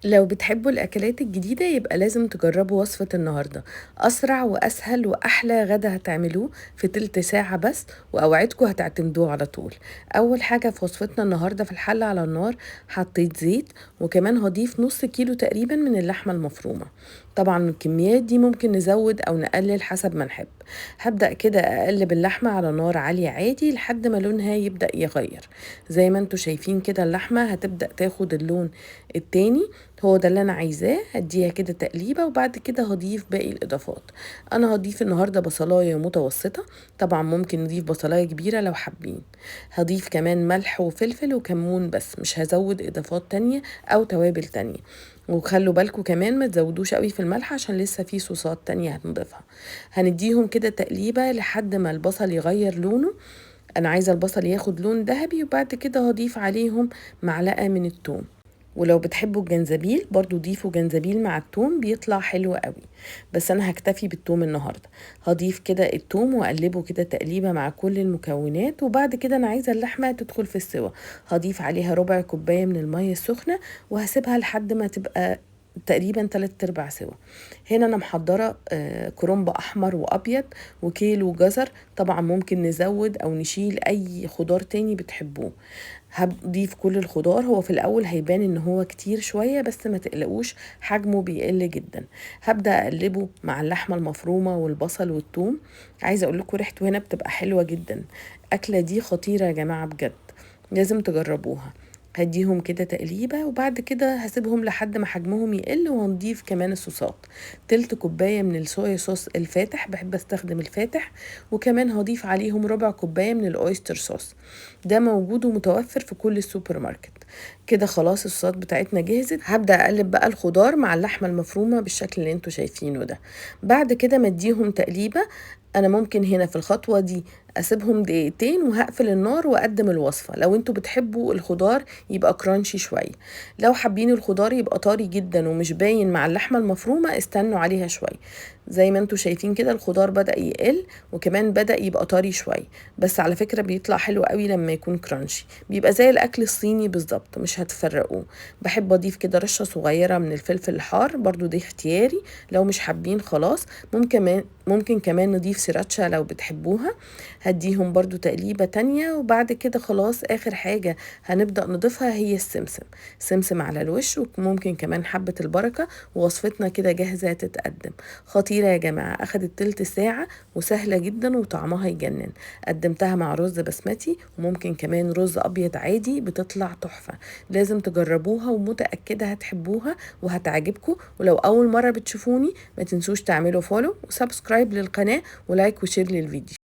لو بتحبوا الأكلات الجديدة يبقى لازم تجربوا وصفة النهاردة. أسرع وأسهل وأحلى غدا هتعملوه في تلت ساعة بس، وأوعدكم هتعتمدوه على طول. أول حاجة في وصفتنا النهاردة، في الحلة على النار حطيت زيت، وكمان هضيف نص كيلو تقريبا من اللحمة المفرومة. طبعا الكميات دي ممكن نزود أو نقلل حسب ما نحب. هبدأ كده أقلب اللحمة على نار عالية عادي لحد ما لونها يبدأ يغير. زي ما انتوا شايفين كده اللحمة هتبدأ تاخد اللون التاني، هو ده اللي انا عايزاه. هديها كده تقليبه، وبعد كده هضيف باقي الاضافات. انا هضيف النهارده بصلايه متوسطه، طبعا ممكن نضيف بصلايه كبيرة لو حابين. هضيف كمان ملح وفلفل وكمون بس، مش هزود اضافات تانية او توابل تانية. وخلوا بالكم كمان ما تزودوش قوي في الملح عشان لسه في صوصات تانية هنضيفها. هنديهم كده تقليبه لحد ما البصل يغير لونه. انا عايزه البصل ياخد لون ذهبي، وبعد كده هضيف عليهم معلقه من الثوم. ولو بتحبوا الجنزبيل برضو ضيفوا جنزبيل مع التوم، بيطلع حلو قوي، بس انا هكتفي بالتوم النهارده. هضيف كده التوم واقلبه كده تقليبه مع كل المكونات، وبعد كده انا عايزه اللحمة تدخل في السوا. هضيف عليها ربع كوباية من المية السخنة، وهسيبها لحد ما تبقى تقريبا 3/4 سوا. هنا انا محضرة كرنب احمر وابيض وكيل وجزر، طبعا ممكن نزود او نشيل اي خضار تاني بتحبوه. هضيف كل الخضار. هو في الاول هيبان ان هو كتير شوية، بس ما تقلقوش حجمه بيقل جدا. هبدا اقلبه مع اللحمة المفرومه والبصل والثوم. عايزه اقول لكم ريحته هنا بتبقى حلوة جدا. الاكلة دي خطيرة يا جماعة بجد، لازم تجربوها. هديهم كده تقليبة، وبعد كده هسيبهم لحد ما حجمهم يقل، وهنضيف كمان الصوصات. تلت كوباية من الصويا صوص الفاتح، بحب استخدم الفاتح، وكمان هضيف عليهم ربع كوباية من ال oyster sauce. ده موجود ومتوفر في كل السوبر ماركت. كده خلاص الصوصات بتاعتنا جهزت. هبدأ اقلب بقى الخضار مع اللحمة المفرومة بالشكل اللي انتوا شايفينه ده. بعد كده مديهم تقليبة. انا ممكن هنا في الخطوة دي اسيبهم دقيقتين وهقفل النار واقدم الوصفة. لو انتوا بتحبوا الخضار يبقى crunchy شوية، لو حابين الخضار يبقى طري جدا ومش باين مع اللحمة المفرومة استنوا عليها شوية. زي ما انتوا شايفين كده الخضار بدأ يقل، وكمان بدأ يبقى طري شوية، بس على فكرة بيطلع حلو قوي لما يكون crunchy، بيبقى زي الاكل الصيني بالظبط، مش هتفرقوه. بحب اضيف كده رشة صغيرة من الفلفل الحار، برضو دي اختياري لو مش حابين خلاص. ممكن كمان نضيف سيراتشا لو بتحبوها. هديهم برضو تقليبة تانية، وبعد كده خلاص آخر حاجة هنبدأ نضيفها هي السمسم. سمسم على الوش، وممكن كمان حبة البركة. ووصفتنا كده جاهزة تتقدم. خطيرة يا جماعة، أخدت تلت ساعة وسهلة جدا وطعمها يجنن. قدمتها مع رز بسمتي، وممكن كمان رز أبيض عادي، بتطلع تحفة. لازم تجربوها ومتأكدة هتحبوها وهتعجبكم. ولو أول مرة بتشوفوني ما تنسوش تعملوا follow و subscribe للقناة و like و share للفيديو.